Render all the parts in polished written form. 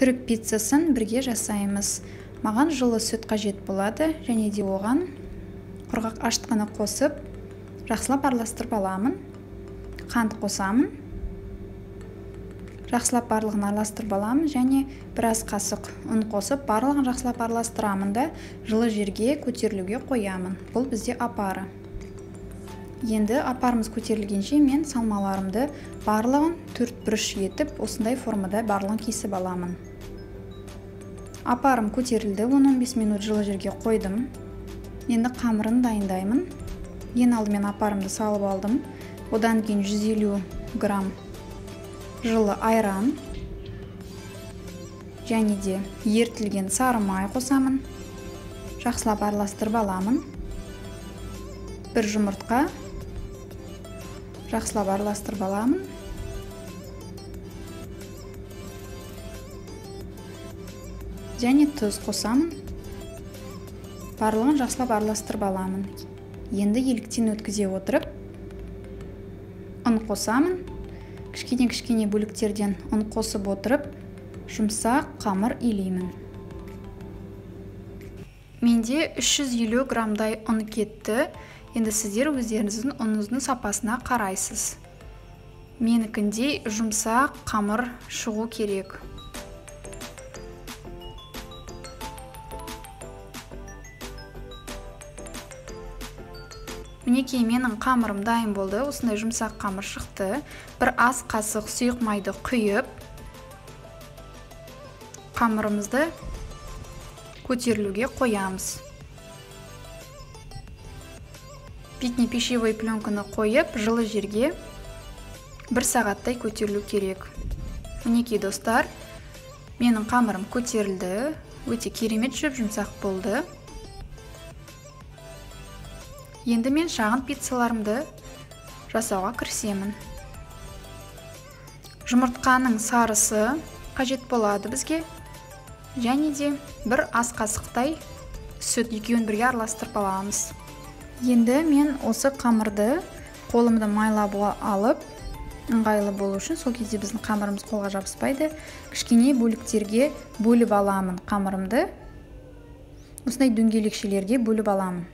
Түрік пиццасын бірге жасаймыз. Маған жылы сүт қажет болады, және де оған құрғақ ашытқыны қосып, жақсылап араластырып аламын. Қант қосамын. Жақсылап барлығын араластырып аламын және біраз қасық ұн қосып, барлығын жақсылап араластырамын да жылы жерге көтерілуге қоямын. Бұл бізде опара. Енді опарымыз көтерілгенше мен салмаларымды барлығын төрт бұрыш етіп, осындай формада барлығын кесіп аламын. Опарым көтерілді, 10-15 минут жылы жерге қойдым. Енді қамырын дайындаймын. Ең алдымен опарымды салып алдым. Одан кейін 150 грамм жылы айран және де ерітілген сары май қосамын. Жақсылап араластырып аламын. Бір жұмыртқа жақсылап араластырып аламын. Және тұз қосамын. Барлығын жақсылап араластырып аламын. Енді еліктен өткізе отырып ұн қосамын. Кішкене-кішкене бөліктерден ұн қосып отырып, жұмсақ қамыр илеймін. Менде 350 граммдай ұн кетті. Енді сіздер өздеріңіздің ұныңыздың сапасына қарайсыз. Менікіндей жұмсақ қамыр шығу керек. Мінекей менің қамырым дайын болды. Осындай жұмсақ қамыр шықты. Бір ас қасық сұйық майды құйып, қамырымызды көтерілуге қоямыз. Бетіне пищевой пленканы қойып, жылы жерге бір сағаттай көтерілу керек. Мінекей достар, менің қамырым көтерілді. Өте керемет жұп-жұмсақ болды. Енді мен шағын пиццаларымды жасауға кірісемін. Жұмыртқаның сарысы қажет болады бізге. Және де бір ас қасықтай сүт, екеуін бірге араластырып аламыз. Енді мен осы қамырды қолымды майлап алып, ыңғайлы болу үшін, сол кезде біздің қамырымыз қолға жабыспайды, кішкене бөліктерге бөліп аламын қамырымды. Осындай дөңгелекшелерге бөліп аламын.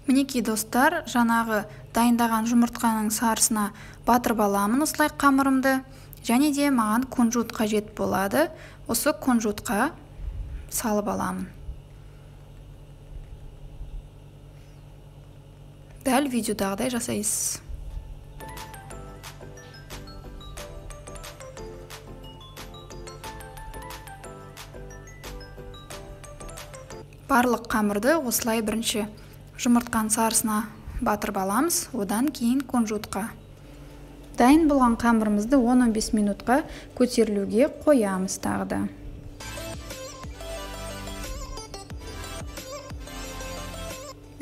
Мінекей достар, жаңағы дайындаған жұмыртқаның сарысына батырып аламын осылай қамырымды. Және де маған кунжут қажет болады. Осы кунжутқа салып аламын. Дәл видеодағыдай жасайсыз. Барлық қамырды осылай бірінші жұмыртқаның сарысына батырып аламыз, одан кейін кунжутқа. Дайын болған қамырымызды 10-15 минутқа көтерілуге қоямыз тағы да.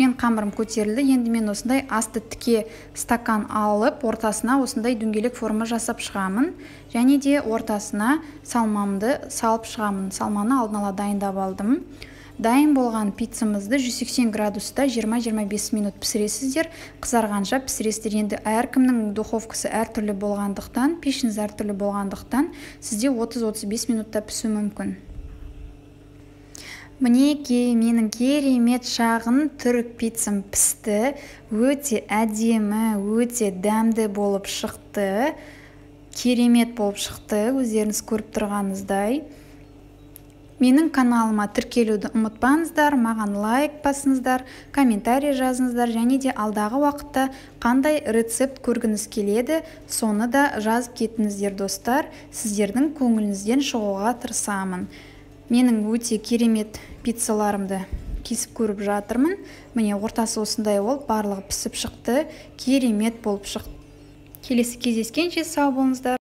Мен қамырым көтерілді, енді мен осындай асты тіке стакан алып, ортасына осындай дөңгелек форма жасап шығамын. Және де ортасына салмамды салып шығамын. Салманы алдын ала дайындап алдым. Дайын болған пиццамызды 180 градуста 20-25 минут пісіресіздер. Қызарғанша пісіресіздер. Енді әркімнің духовкасы әртүрлі болғандықтан, пешіңіз әртүрлі болғандықтан, сізде 30-35 минутта пісуі мүмкін. Мінекей менің керемет шағын түрік пиццам пісті. Өте әдемі, өте дәмді болып шықты. Керемет болып шықты, өздеріңіз көріп тұрғаныңыздай. Менің каналыма тіркелуді ұмытпаңыздар, маған лайк басыңыздар, комментарий жазыңыздар және де алдағы уақытта қандай рецепт көргіңіз келеді, соны да жазып кетіңіздер достар. Сіздердің көңіліңізден шығуға тырысамын. Менің өте керемет пиццаларымды кесіп көріп жатырмын. Міне ортасы осындай болып, барлығы пісіп шықты, керемет болып шықты. Келесі кездескенше сау болыңыздар.